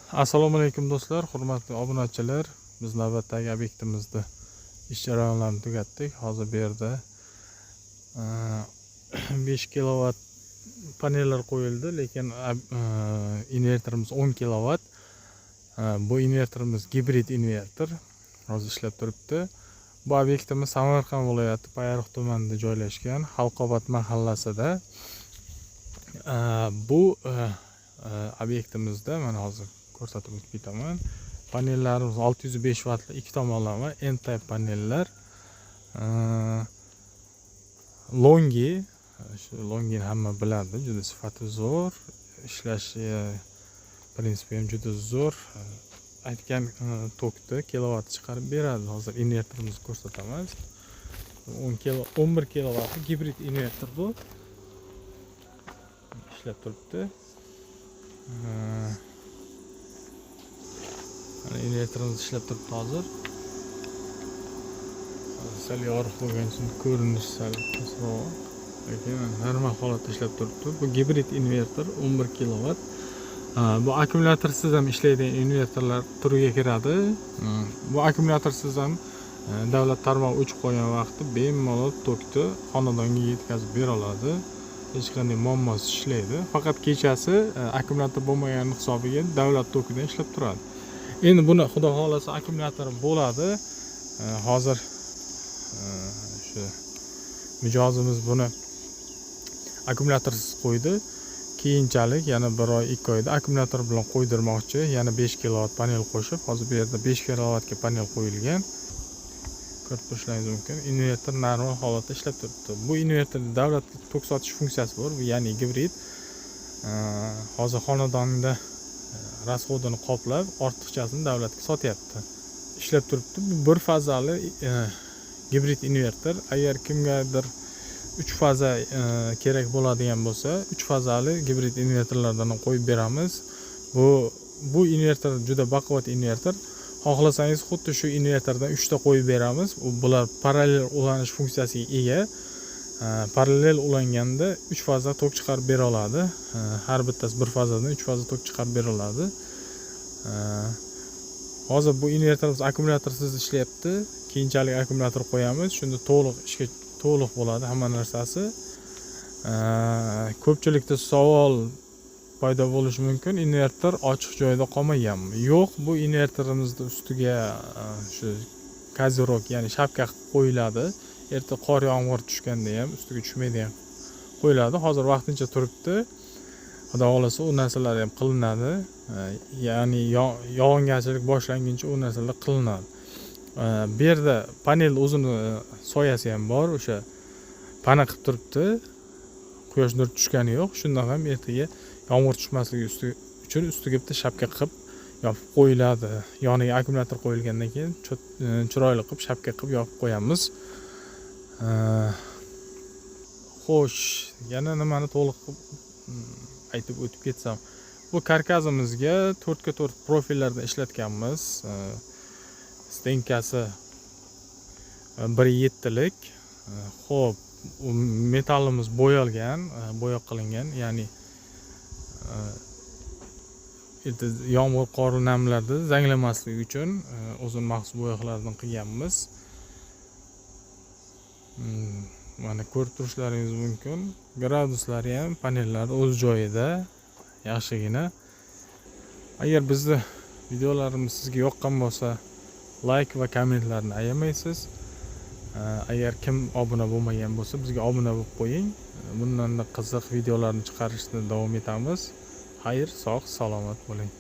Assalomu alaykum do'stlar, hurmatli obunachilar. Biz navbatdagi obyektimizni ish jarayonlarini tugatdik. Hozir bu yerda 5 kilovat panellar qo'yildi, lekin invertorimiz 10 kilovat. Bu invertorimiz gibrid invertor. Hozir ishlab turibdi. Bu obyektimiz Samarqand viloyati Payariq tumanida joylashgan, Xalqobod mahallasida. Bu obyektimizda mana hozir ko'rsatib o'tib ketaman. Panellarimiz 605 vattli, ikki tomonlama N-type panellar. Longi, shu Longini hamma biladi, juda sifati zo'r, ishlashi prinsipi ham juda zo'r. Aytgan tokni kilovat chiqarib beradi. Hozir invertorimizni ko'rsatamiz. 10 kilo, 11 kilovatli gibrid invertor bu. Ishlab turibdi. Mana invertorimiz ishlab turibdi hozir. Hozir sal yorug' bo'lgani uchun ko'rinishi sal pastroq, lekin normal holatda ishlab turibdi. Bu gibrid invertor, 11 kilovat. Bu akkumulyatorsiz ham ishlaydigan invertorlar turiga kiradi. Bu akkumulyatorsiz ham davlat tarmog'i o'chib qolgan vaqtda bemalol tokni xonadonga yetkazib bera oladi. Hech qanday muammosiz ishlaydi. Faqat kechasi akkumulyator bo'lmagani hisobiga davlat tokidan ishlab turadi. Endi buni, xudo xohlasa, akkumulyatori bo'ladi. Hozir shu mijozimiz buni akkumulyatorsiz qo'ydi. Keyinchalik yana bir oy, 2 oyda akkumulyator bilan qo'ydirmoqchi, yana 5 kilovat panel qo'shib. Hozir bu yerda 5 kilovatga panel qo'yilgan, ko'rib turishlaringiz mumkin. Invertor normal holatda ishlab turibdi. Bu invertorda davlatga tok sotish funksiyasi bor, bu ya'ni gibrid. Hozir xonadonda расход ini qoplab, ortiqchasini davlatga sotyapti. Ishlab turibdi. Bu bir fazali gibrid invertor. Agar kimgadir uch faza kerak bo'ladigan bo'lsa, uch fazali gibrid invertorlardan ham qo'yib beramiz. Bu invertor juda baquvvat invertor. Xohlasangiz, xuddi shu invertordan uchta qo'yib beramiz. Bular parallel ulanish funksiyasiga ega. Parallel ulanganda uch faza tok chiqarib bera oladi. Har bittasi bir fazadan uch faza tok chiqarib bera oladi. Hozir bu invertorimiz akkumulyatorsiz ishlayapti. Keyinchalik akkumulyator qo'yamiz, shunda to'liq ishga to'liq bo'ladi hamma narsasi. Ko'pchilikda savol paydo bo'lishi mumkin: invertor ochiq joyda qolmaganmi? Yo'q, bu invertorimizni ustiga shu козырёк, ya'ni shapka qilib qo'yiladi. Erta qor, yomg'ir tushganda ham ustiga tushmaydigan qo'yiladi. Hozir vaqtincha turibdi. Xudo xohlasa, u narsalar ham qilinadi. Ya'ni yog'ingarchilik boshlanguncha u narsalar qilinadi. Bu yerda panel o'zini soyasi ham bor, o'sha pana qilib turibdi, quyosh nuri tushgani yo'q. Shundan ham ertaga yomg'ir tushmasligi uchun ustiga bitta shapka qilib yopib qo'yiladi. Yoniga akkumulyator qo'yilgandan keyin chiroyli qilib shapka qilib yopib qo'yamiz. Xo'sh, yana nimani to'liq qilib aytib o'tib ketsam, bu karkasimizga 4x4 profillardan ishlatganmiz. Стенка si 1,7lik. Ho'p, u metallimiz bo'yalgan, bo'yoq qilingan, ya'ni yomg'ir, qor, namlarda zanglamasligi uchun o'zini maxsus bo'yoqlardan qilganmiz. Mana ko'rib turishlaringiz mumkin, graduslari ham panellar o'z joyida, yaxshigina. Agar bizni videolarimiz sizga yoqqan bo'lsa, layk va kommentlarni ayamaysiz. Agar kim obuna bo'lmagan bo'lsa, bizga obuna bo'lib qo'ying. Bundanda qiziq videolarni chiqarishni davom etamiz. Xayr, sog' salomat bo'ling.